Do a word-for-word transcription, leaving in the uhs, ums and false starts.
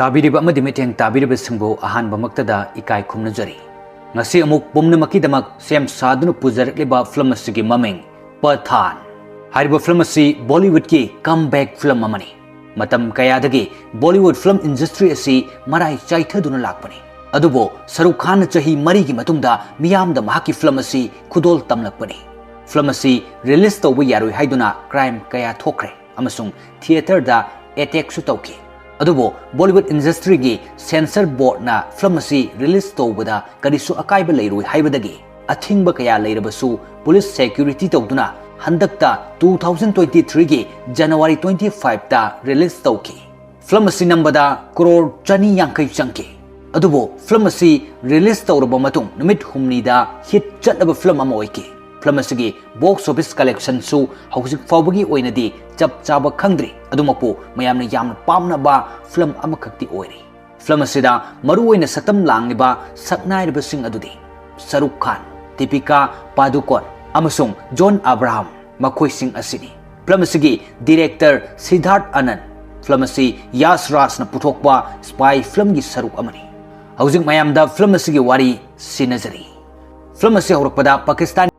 ꯇꯥꯕꯤꯔꯤꯕ ꯑꯃꯗꯤ ꯃꯤꯠꯌꯦꯡ ꯇꯥꯕꯤꯔꯤꯕꯁꯤꯡꯕꯨ ꯑꯍꯥꯟꯕꯃꯛꯇꯗ ꯏꯀꯥꯏ ꯈꯨꯝꯅꯖꯔꯤ꯫ ꯉꯁꯤ ꯑꯃꯨꯛ ꯄꯨꯝꯅꯃꯛꯀꯤꯗꯃꯛ ꯁꯦꯝ ꯁꯥꯗꯨꯅ ꯄꯨꯖꯔꯛꯂꯤꯕ ꯐꯤꯂꯝ ꯑꯁꯤꯒꯤ ꯃꯃꯤꯡ ꯄꯊꯥꯟ꯫ ꯍꯥꯏꯔꯤꯕ ꯐꯤꯂꯝ ꯑꯁꯤ ꯕꯣꯂꯤꯋꯨꯗꯀꯤ comeback ꯐꯤꯂꯝ ꯑꯃꯅꯤ꯫ ꯃꯇꯝ ꯀꯌꯥꯗꯒꯤ ꯕꯣꯂꯤꯋꯨꯗ ꯐꯤꯂꯝ ꯏꯟꯗꯁꯇ꯭ꯔꯤ ꯑꯁꯤ ꯃꯔꯥꯏ ꯆꯥꯏꯊꯗꯨꯅ ꯂꯥꯛꯄꯅꯤ꯫ ꯑꯗꯨꯕꯨ ꯁꯔꯨꯈ ꯈꯥꯟꯅ ꯆꯍꯤ ꯃꯔꯤꯒꯤ ꯃꯇꯨꯡꯗ ꯃꯤꯌꯥꯝꯗ ꯃꯍꯥꯛꯀꯤ ꯐꯤꯂꯝ ꯑꯁꯤ ꯈꯨꯗꯣꯜ ꯇꯝꯂꯛꯄꯅꯤ꯫ ꯐꯤꯂꯝ ꯑꯁꯤ ꯔꯤꯂꯤꯖ ꯇꯧꯕ ꯌꯥꯔꯣꯏ ꯍꯥꯏꯗꯨꯅ ꯀ꯭ꯔꯥꯏꯝ ꯀꯌꯥ ꯊꯣꯛꯈ꯭ꯔꯦ ꯑꯃꯁꯨꯡ ꯊꯤꯌꯦꯇꯔꯗ ꯑꯦꯇꯦꯛꯁꯨ ꯇꯧꯈꯤ꯫ ꯑꯗꯨꯕꯨ ꯕꯣꯂꯤꯋꯨꯗ ꯏꯟꯗꯁꯇ꯭ꯔꯤꯒꯤ ꯁꯦꯟꯁꯔ ꯕꯣꯔꯗꯅ ꯐꯤꯂꯝ ꯑꯁꯤ ꯔꯤꯂꯤꯖ ꯇꯧꯕꯗ ꯀꯔꯤꯁꯨ ꯑꯀꯥꯏꯕ ꯂꯩꯔꯣꯏ ꯍꯥꯏꯕꯗꯒꯤ ꯑꯊꯤꯡꯕ ꯀꯌꯥ ꯂꯩꯔꯕꯁꯨ ꯄꯨꯂꯤꯁ ꯁꯦꯀ꯭ꯌꯨꯔꯤꯇꯤ ꯇꯧꯗꯨꯅ ꯍꯟꯗꯛꯇ two thousand twenty threeꯒꯤ January twenty fiveꯇ ꯔꯤꯂꯤꯖ ꯇꯧꯈꯤ꯫ ꯐꯤꯂꯝ ꯑꯁꯤ ꯅꯝꯕꯗ ꯀ꯭ꯔꯣꯔ ꯆꯅꯤ ꯌꯥꯡꯈꯩ ꯆꯪꯈꯤ꯫ ꯑꯗꯨꯕꯨ ꯐꯤꯂꯝ ꯑꯁꯤ ꯔꯤꯂꯤꯖ ꯇꯧꯔꯕ ꯃꯇꯨꯡ ꯅꯨꯃꯤꯠ ꯍꯨꯝꯅꯤꯗ ꯍꯤꯠ ꯆꯠꯂꯕ ꯐꯤꯂꯝ ꯑꯃ ꯑꯣꯏꯈꯤ꯫ ꯐꯤꯂꯝ ꯑꯁꯤꯒꯤ ꯕꯣꯛꯁ ꯑꯣꯐꯤꯁ ꯀꯂꯦꯛꯁꯟꯁꯨ ꯍꯧꯖꯤꯛ ꯐꯥꯎꯕꯒꯤ ꯑꯣꯏꯅꯗꯤ ꯆꯞ ꯆꯥꯕ ꯈꯪꯗ꯭ꯔꯤ꯫ ꯑꯗꯨꯃꯛꯄꯨ ꯃꯌꯥꯝꯅ ꯌꯥꯝꯅ ꯄꯥꯝꯅꯕ ꯐꯤꯂꯝ ꯑꯃꯈꯛꯇꯤ ꯑꯣꯏꯔꯤ꯫ ꯐꯤꯂꯝ ꯑꯁꯤꯗ ꯃꯔꯨꯑꯣꯏꯅ ꯁꯛꯇꯝ ꯂꯥꯡꯂꯤꯕ ꯁꯛꯅꯥꯏꯔꯕꯁꯤꯡ ꯑꯗꯨꯗꯤ ꯁꯔꯨꯈ ꯈꯥꯟ, ꯗꯤꯄꯤꯀꯥ ꯄꯥꯗꯨꯀꯣꯟ ꯑꯃꯁꯨꯡ ꯖꯣꯟ ꯑꯕ꯭ꯔꯥꯍꯝ ꯃꯈꯣꯏꯁꯤꯡ ꯑꯁꯤꯅꯤ꯫ ꯐꯤꯂꯝ ꯑꯁꯤꯒꯤ ꯗꯤꯔꯦꯛꯇꯔ ꯁꯤꯗꯥꯔꯊ ꯑꯅꯟ꯫ ꯐꯤꯂꯝ ꯑꯁꯤ ꯌꯥꯁ ꯔꯥꯖꯅ ꯄꯨꯊꯣꯛꯄ ꯁ꯭ꯄꯥꯏ ꯐꯤꯂꯝꯒꯤ ꯁꯔꯨꯛ ꯑꯃꯅꯤ꯫ ꯍꯧꯖꯤꯛ ꯃꯌꯥꯝꯗ ꯐꯤꯂꯝ ꯑꯁꯤꯒꯤ ꯋꯥꯔꯤ ꯁꯤꯟꯅꯖꯔꯤ꯫ ꯐꯤꯂꯝ ꯑꯁꯤ ꯍꯧꯔꯛꯄꯗ ꯄꯥꯀꯤꯁꯇꯥꯟ